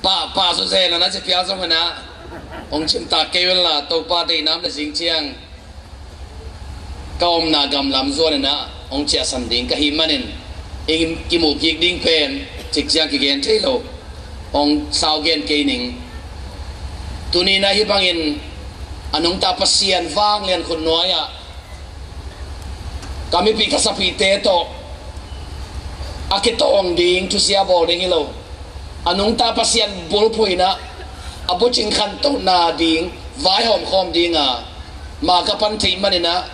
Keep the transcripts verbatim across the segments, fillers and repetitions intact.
Ah, pah zawzen a na ci pial zong a na, hong cimtak kei un la, Topa deihna om le zing ciang ka omna gam lam zuan a na hong ciahsan ding ka hih manin, i kimuh kik ding pen cik ciang kigen thei lo, hong sau gen kei ning. Tuni na hih bangin a nungta Pasian vanglian khut nuai-ah ka mipih ka sapihte tawh a kitawng ding thusia bawl ding hi lo. A nungta Pasian bulphuh in ah a bucing khantohna ding vaihawm khawm ding a, ma ka pan theih manin ah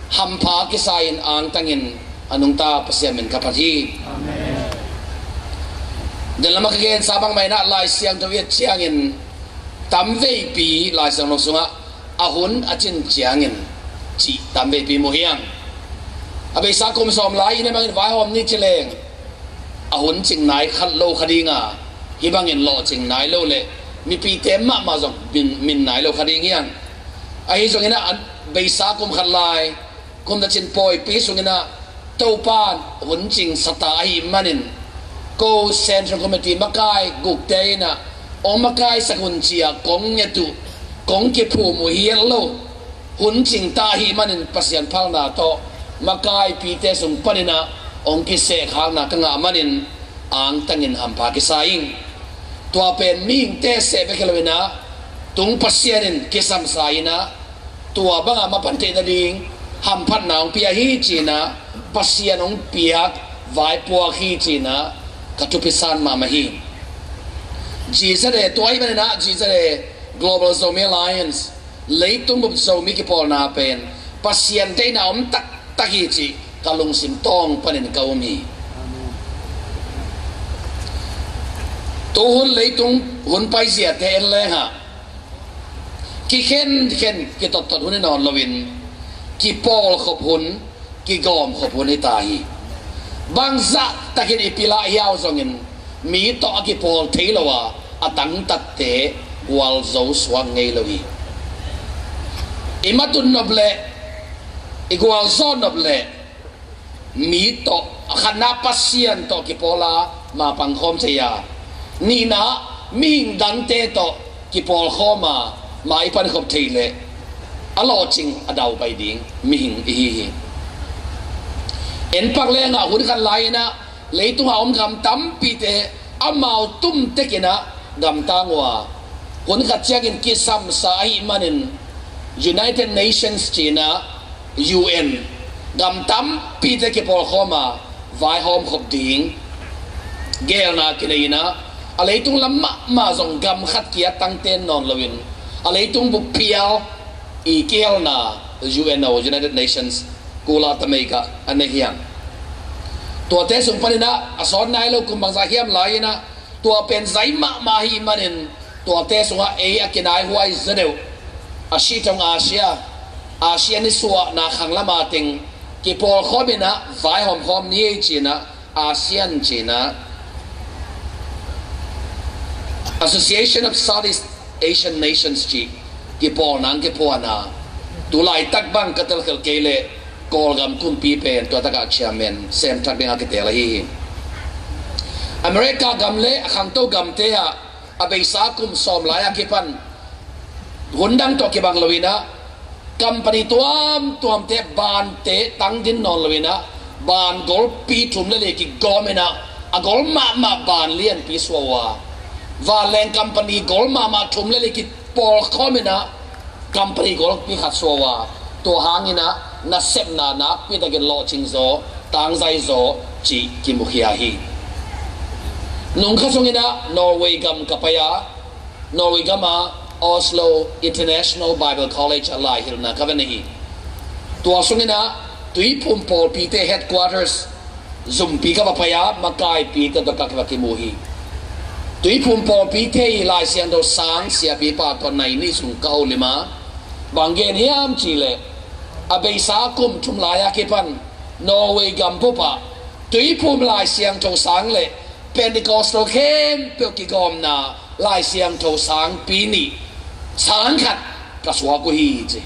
hampha kisa in angtangin a nungta Pasian min ka phat hi. Amen. Den lamah ka gensa bangmah in ah Lai Siangtho i et ciangin tamveipi Lai Siangtho sungah a hun a cin ciangin cih tamveipi mu hiang. A beisa kum sawm lai i ne bangin vaihawm ni ci leng a hun cing nai khat lo kha ding a, hih bangin lawhcing nai lo le mipite mahmah zong min, min nai lo kha ding hiang. Ahi zongin ah a beisa kum khat lai kum tacin pawipi sungin ah Topa in hun cing sa ta ahih manin, ko Central Committee makai gukte in ah hong makaisak un ci-a kong nget uh, kong kiphum uh hi lo. Hun cing ta ahih manin Pasian phalna tawh makaipite sung panin ah hong kisehkhakna ka ngah manin angtangin hampha kisa ing. Tua pen mihingte seh bek hi lo in ah, tung Pasian in kisamsa in ah, tua banga mapan theih nading hamphatna hong pia hi ci-in ah, Pasian hong piak vaipuak hi ci-in ah ka thupi san mahmah hi. G Z A, tua ahih manin ah G Z A, Global Zomi Alliance, leitung bup Zomi kipawlna pen Pasian deihna om taktak hi cih ka lungsim tawng panin ka um hi. Tuhun leitung hun paiziate en lengah kikhenkhen kitottot hun hi nawn loin, kipawlkhop hun, kigawmkhop hun hi ta hi. Bangzah takin i pil ah hiau zongin mi tawh a kipawl thei lo a, a tangtatte gualzo suak ngei lo hi. I matut nop leh, i gualzawh nop leh, mi tawh, a khatna Pasian tawh kipawl a, ma pangkhawm thei a, nihna mihing dangte tawh kipawlkhawm a, ma i pankhop thei leh a lawhcing a daupai ding mihing i hi hi. En pak lengah hun khat lai-in ah leitunga om gam tampite amau tum tekin ah gamtang uh a, hun khat ciangin kisamsa ahih manin United Nations ci-in ah, U N, gam tampite kipawlkhawm a, vaihawmkhop ding geelna kinei in ah, a leitung lam mahmah zong gam khat kia tangten nawn loin, a leitung bup phial i kihelna U N O, United Nations, kula tamei kah a nei hiang. Tuate sung panin ah a sawt nai lo kum bangzah hiam lai-in ah, tua pen zai mahmah ahih manin tuate sungah ei a kinaihuai zaw deuh, a sih thong Asia, Asia nisuahna khang lam a teng kipawlkhawm in ah vaihawmkhawm ni ei ci-in ah, Asia ci-in ah, Association of Southeast Asian Nations cih kipawlna ang kiphuan a, tu laitak bang ka telkhial kei leh Kawlgam kumpi pen tua takah chairman sem thak dingah kiteel ahi hi. America gam le a khangto gamte ah a beisa kum sawm lai-a kipan hun dang tawh kibang loin ah, company tuamtuamte bante tangdin nawn loin ah, ban golpi thum le li kigawm in ah, a gol mahmah ban lianpi suah uh a, vanleng company gol mahmah thum le li kipawlkhawm in ah, company golpi khat suah uh a, tua hangin ah nasepna nakpi takin lawhcing zaw, tangzai zaw cih kimukhia hi. Nung kha sungin ah Norway gam ka pai a, Norway gam a Oslo International Bible College ah laihilhna ka va nei hi. Tua sungin ah Tuiphum pawlpite headquarters zumpi ka va pai a, makaipite tawh ka va kimu hi. Tuiphum pawlpite i Lai Siangtho sang siapipa tawh nai nih sung ka holim a, bang gen hiam cih leh, a beisa kum thum lai-a kipan Norway gam bup ah Tuiphum Lai Siangtho sang le Pentecostal khempeuh kigawmna Lai Siangtho sangpi nih, sang khat ka suak uh hi ci.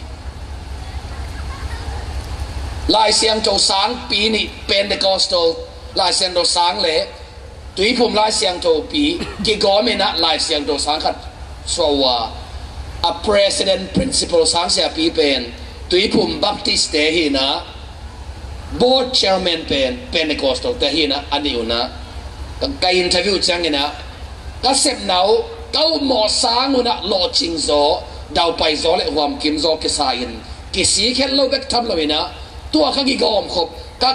Lai Siangtho sangpi nih, Pentecostal Lai Siangtho sang le Tuiphum Lai Siangtho pi kigawm in ah Lai Siangtho sang khat suah uh a, a president principal sang siapi pen Tuiphum Baptist te hi in ah, board chairman pen Pentecostal te hi in ah, a nih un ah ka, ka interview ciangin ah ka sepna uh ka upmawh sang un ah lawhcing zaw, daupai zaw le huamkim zaw kisa in, kisik het lo bek tham lo in ah, tua ka kigawm khop, ka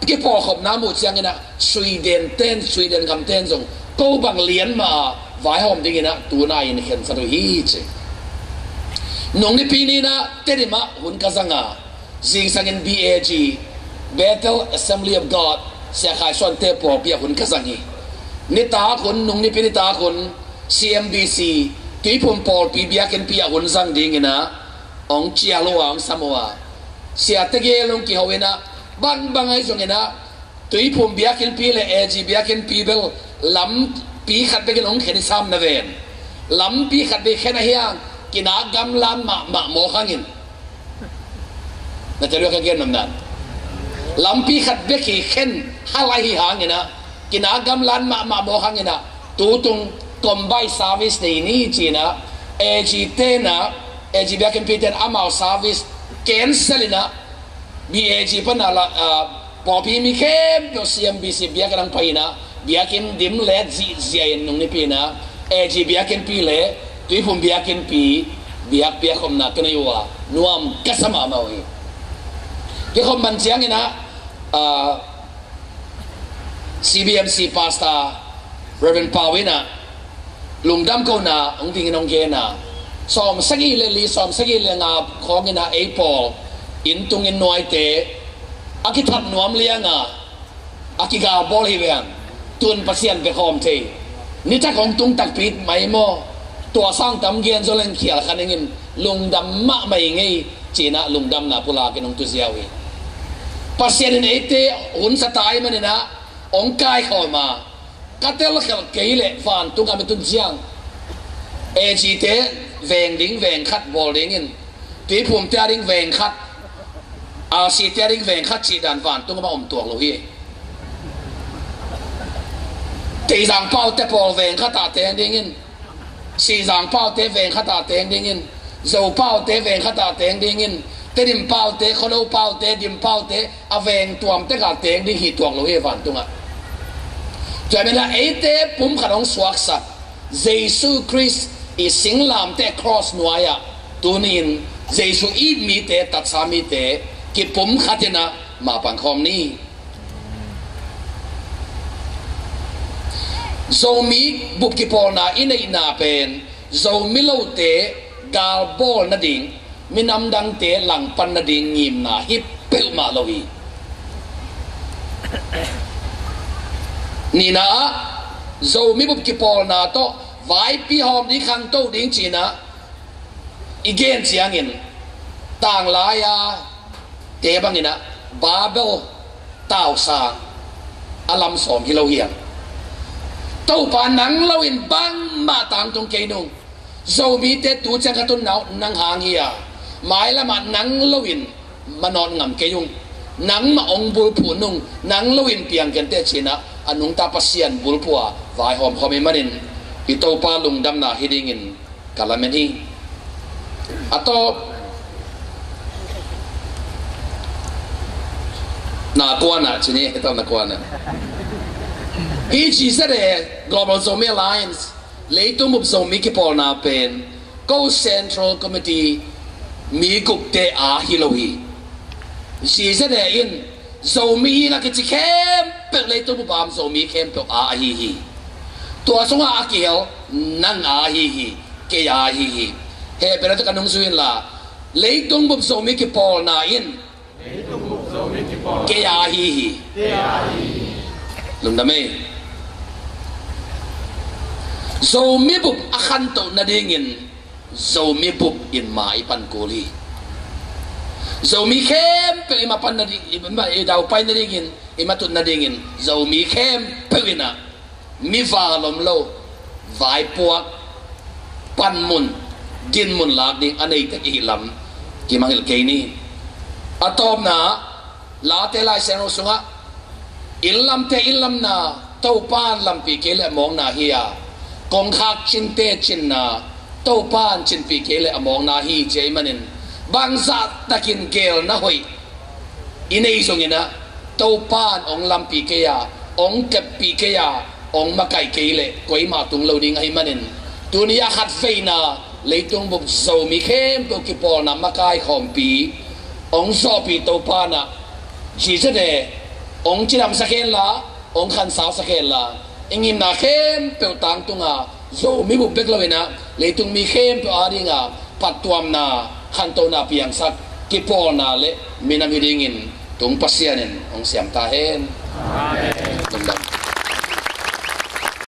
kipawlkhopna muh ciangin ah Sweden ten, Sweden gam ten zong ko bang lian mah a vaihawm dingin ah tu nai-in khensat uh hi ci. Nung nipi ni-in ah Tedim ah hun ka zang a, zingsangin B A G, Bethel Assembly of God, Sia Khai Suan te pawlpi ah hun ka zang hi. Nitak hun, nung nipi nitak hun, C M B C, Tuiphum pawlpi biakinnpi ah hun zang dingin ah hong cial uh a, hong sam uh a, siate gel hong kiho in ah, bangbang ahi zongin ah Tuiphum biakinnpi le A G biakinnpi bel lampi khat bekin hong khen i sam na ven. Lampi khat bek khen ahi hang, kinak gamlan mahmah mawk hangin, na tel uh a ka gen nopna, lampi khat bek hi khen hal ahi hangin ah, kinak gamlan mahmah mawk hangin ah, tutung combine service nei ni ci-in ah, A G ten ah, A G biakinnpi ten amau service cancel in ah, B A G pan ah la, ah, pawlpi mi khempeuh C M B C biakinn hong pai in ah, biakinn dim let zihziah in nung nipi in ah A G biakinnpi le Tuiphum biakinnpi biak, biakkhopna ka nei uh a, nuam ka sa mahmah uh hi. Kikhop man ciangin ah, ah, C B M C pastor Reverend Pau in ah lungdam kohna hong dingin hong gen a, sawm sagih le li, sawm sagih le nga khawngin ah ei pawl, inn tungin nuaite a kithat nuam liang a, a kigal bawl hi ve hang. Tun Pasian bek hawm thei, nitak hong tung takpi mai maw? Tua sang tam gen zaw leng khial kha ning in, lungdam mahmah ing ei ci-in ah lungdamna pulak in hong tuzia uh hi. Pasian in eite hun sa ta ahih manin ah hong kaikhawm a, ka telkhelh kei leh vantung gam i tun ciang, A G te veng ding veng khat bawl dingin, Tuiphum te a ding veng khat, R C te a ding veng khat cih dan vantung gam ah om tuak lo hi. Teizang pau te pawl veng khat ah teng dingin, Sizang pau te veng khat ah teng dingin, Zo pau te veng khat ah teng dingin, Tedim pau te, Khualo pau te, Dim pau te, a veng tuam tek ah teng ding hi tuak lo hi vantung ah. Tua manin ah eite pumkhat hong suaksak Jesu Khrist i singlamteh a cross nuai ah tuni-in Jesu it mite, tatsa mite kipumkhat in ah mapang khawm ni. Zomi bup kipawlna i neihna pen Zomi lote galbawl nading, minam dangte langpan nading ngimna hi peuhmah lo hi. Nihna ah, Zomi bup kipawlna tawh vaipi hawm ding, khangto ding ci-in ah i gen ciangin, tanglai-a te bangin ah Babel tausang a lam sawm hi lo hi hang. Topa nang loin bangmah tangtung kei nung. Zomite tu ciang ka tun nau nang hang hi a, mailam ah nang loin manawt ngam kei ung. Nangmah hong bulphuh nung, nang loin piang kenteh ci-in ah a nungta Pasian bulphuh a vaihawm khawm ahih manin i Topa lungdamna hi dingin ka lamen hi. A tawp, na kuan ah ci ni, a tawp na kuan ah. Hih G Z A, Global Zomi Alliance, Leitung Bup Zomi Kipawlna pen ko Central Committee mi gupte a hi lo hi. G Z A in Zomi hi na kici khempeuh, leitung bup a om Zomi khempeuh a ahi hi. Tua sungah a kihel nang a ahi hi, kei a ahi hi. Hehpihna tawh ka nungzui inla, Leitung Bup Zomi Kipawlna in kei a ahi hi. Lungdam ei. Zomi bup a khantoh nadingin Zomi bup in ma i pan kul hi. Zomi khempeuh i ma pan nading, i ma, i daupai nadingin, i ma tut nadingin Zomi khempeuh in ah mi val om lo, vaipuak, panmun, dinmun lak ding a nei tek i hih lam kimangngilh kei ni. A tawpna, Late Lai Siangtho sungah, inn lamte inn lamna, Topan lampi kei le a mawkna hi a, kongkhak cinte cinna Topan cinpih kei le a mawkna hi ci ahih manin, bangzah takin geelna hoih i nei zongin ah, Topan hong lampi kei a, hong keppih kei a, hong makaih kei le koimah tung lo ding ahih manin, tuni a khatveina leitung bup Zomi khempeuh kipawlna makai khawmpi hong zawhpih Topan ah, Jesuh ne hong cidamsak hen la, hong khansausak hen la, i ngimna khempeuh tangtunga, Zomi bup bek lo in ah, leitung mi khempeuh adinga phattuamna, khantohna piangsak, kipawlna le minam hi dingin tung Pasian in hong siam ta hen. Amen. Lungdam.